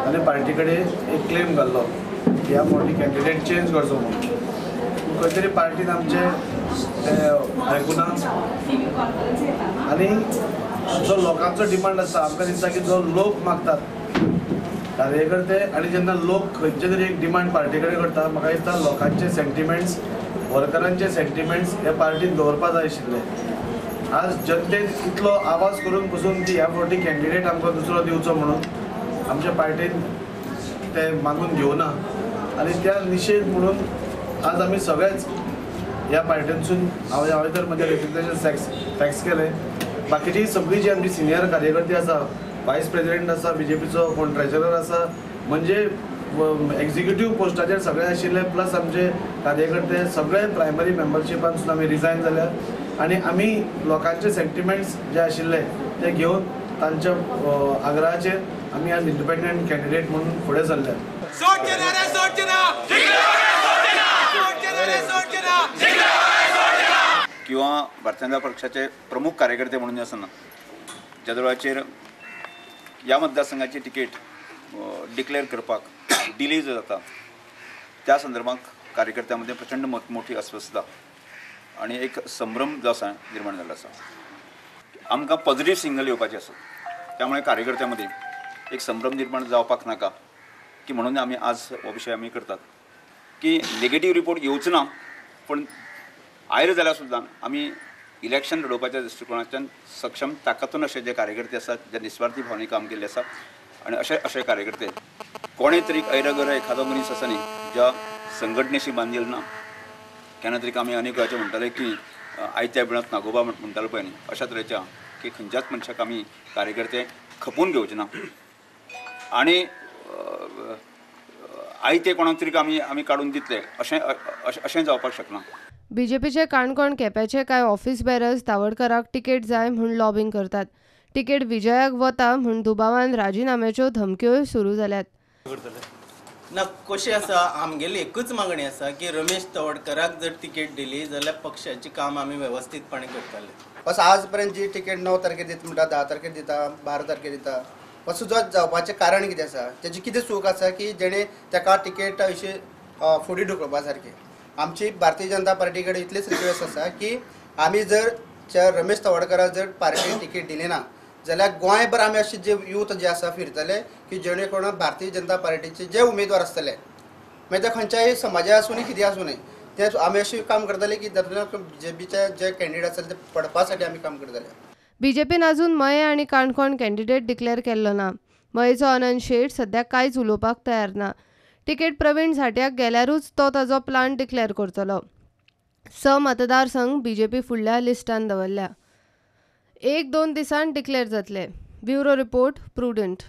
आनी पार्टी कडेन एक क्लेम घाल्लो की ह्या फावटी कॅन्डिडेट चेंज करचो म्हणून. खंय तरी पार्टीन आमचे ते आयकुना आनी जो लोकांचो डिमांड आसा, आमकां दिसता की जो लोक मागतात कार्यकर्ते आनी जेन्ना लोक खंयचे तरी एक डिमांड पार्टी कडेन करता, म्हाका दिसता लोकांचे सेंटिमेंट्स, वर्करांचे सेंटिमेंट्स हे पार्टीन दवरपा जाय आशिल्ले. आज जनतेन इतलो आवाज करून पसून की ह्या फावटी कॅन्डिडेट आमकां दुसरो दिवचो म्हणून आमच्या पार्टीन ते मागून घेवना आनी त्या निशेध म्हणून आज आमी सगळेच ह्या पार्टीनसून हांवें तर म्हजें रेजिग्नेशन फॅक्स केलें. बाकीची सगळी जी आमची सिनियर कार्यकर्ते आसा, वायस प्रेजिडेंट आसा बीजेपीचो, कोण ट्रेजरर आसा, म्हणजे एक्झिक्युटीव पोस्टाचेर सगळे आशिल्ले, प्लस आमचे कार्यकर्ते सगळे प्रायमरी मेंबरशिपानसून आमी रिजायन जाल्या आनी आमी लोकांचे सेंटिमेंट्स जे आशिल्ले ते घेवन तांच्या आग्रहाचेर आमी आज इंडिपेंडंट कॅन्डिडेट म्हणून फुडें सरल्या. किंवा भारतीय जनता पक्षाचे प्रमुख कार्यकर्ते म्हणून आसतना ज्या वेळाचेर ह्या मतदारसंघाची तिकीट डिक्लेअर करपाक डिले जो जाता त्या संदर्भात कार्यकर्त्यां मदीं प्रचंड मोठी अस्वस्थता आनी एक संभ्रम जो आसा निर्माण जाल्लो आसा. आमकां पॉझिटिव्ह सिग्नल येवपाचें आसा, त्यामुळे कार्यकर्त्यां मदीं एक संभ्रम निर्माण जावपाक नाका की म्हणून आमी आज हो विशय आमी करतात की नेगेटीव रिपोर्ट येवचो ना, पूण आयले जाल्यार सुद्दां आमी इलेक्शन लडोवपाच्या दृश्टिकोणांतल्यान सक्षम ताकदून अशे जे कार्यकर्ते आसात जे निस्वार्थी भावने काम केल्ले आसा आनी अशे अशे कार्यकर्ते कोणे तरी ऐरगर एखादो मनीस आसा न्ही ज्या संघटनेशी बांदील ना, केन्ना तरी आमी अनेक वेळाचें म्हणटाले की आयत्या बिळांत नागोबा म्हणटाले पळय न्ही, अशा तरेच्या की खंयच्याच मनशाक आमी कार्यकर्ते खपून घेवचे ना आनी आयते कोणाक तरी आमी आमी काडून दितले अशें अशें जावपाक शकना. बीजेपीचे काणकोण केप्याचे कांय ऑफिस बेरर्स तावडकराक तिकेट जाय म्हूण लॉबींग करतात. तिकेट विजयाक वता म्हूण दुबावान राजिनाम्याच्यो धमक्योय सुरू जाल्यात. ना कशें आसा, आमगेली एकूच मागणी आसा की रमेश तवडकराक जर तिकेट दिली जाल्यार पक्षाचें काम आमी वेवस्थीतपणे करतले. बस आज पर्यंत जी तिकेट 9 तारखेर दिता म्हणटा, 10 तारखेर दिता, 12 तारखेर दिता, बस जो जावपाचें कारण कितें आसा, तेजी कितें चूक आसा की जेणे ताका तिकेट अशी फुडें ढुकलपा सारकी. आमची भारतीय जनता पार्टी कडेन इतलीच रिक्वेस्ट आसा की आमी जर रमेश तवडकराक जर पार्टी तिकेट दिली ना जाल्यार गोंयभर आमी अशे जे यूथ जे आसा फिरतले की जेणे करून भारतीय जनता पार्टीचे जे उमेदवार आसतले मागीर ते खंयच्याय समाजा आसूं न्ही कितें आसूं न्ही, ते आमी अशें काम करतले की तातूंतल्यान बीजेपीचे जे कॅन्डिडेट आसतले ते पडपा साठी आमी काम करतले. बीजेपीन अजून मये आनी काणकोण कॅन्डिडेट डिक्लेअर केल्लो ना. मयेचो अनंत शेट सद्या कांयच उलोवपाक तयार ना. तिकेट प्रवीण झाट्याक गेल्यारूच तो ताजो प्लान डिक्लेअर करतलो. 6 मतदारसंघ बीजेपी फुडल्या लिस्टान दवरल्या. 1-2 दिसान डिक्लेअर जातले. Bureau report, Prudent.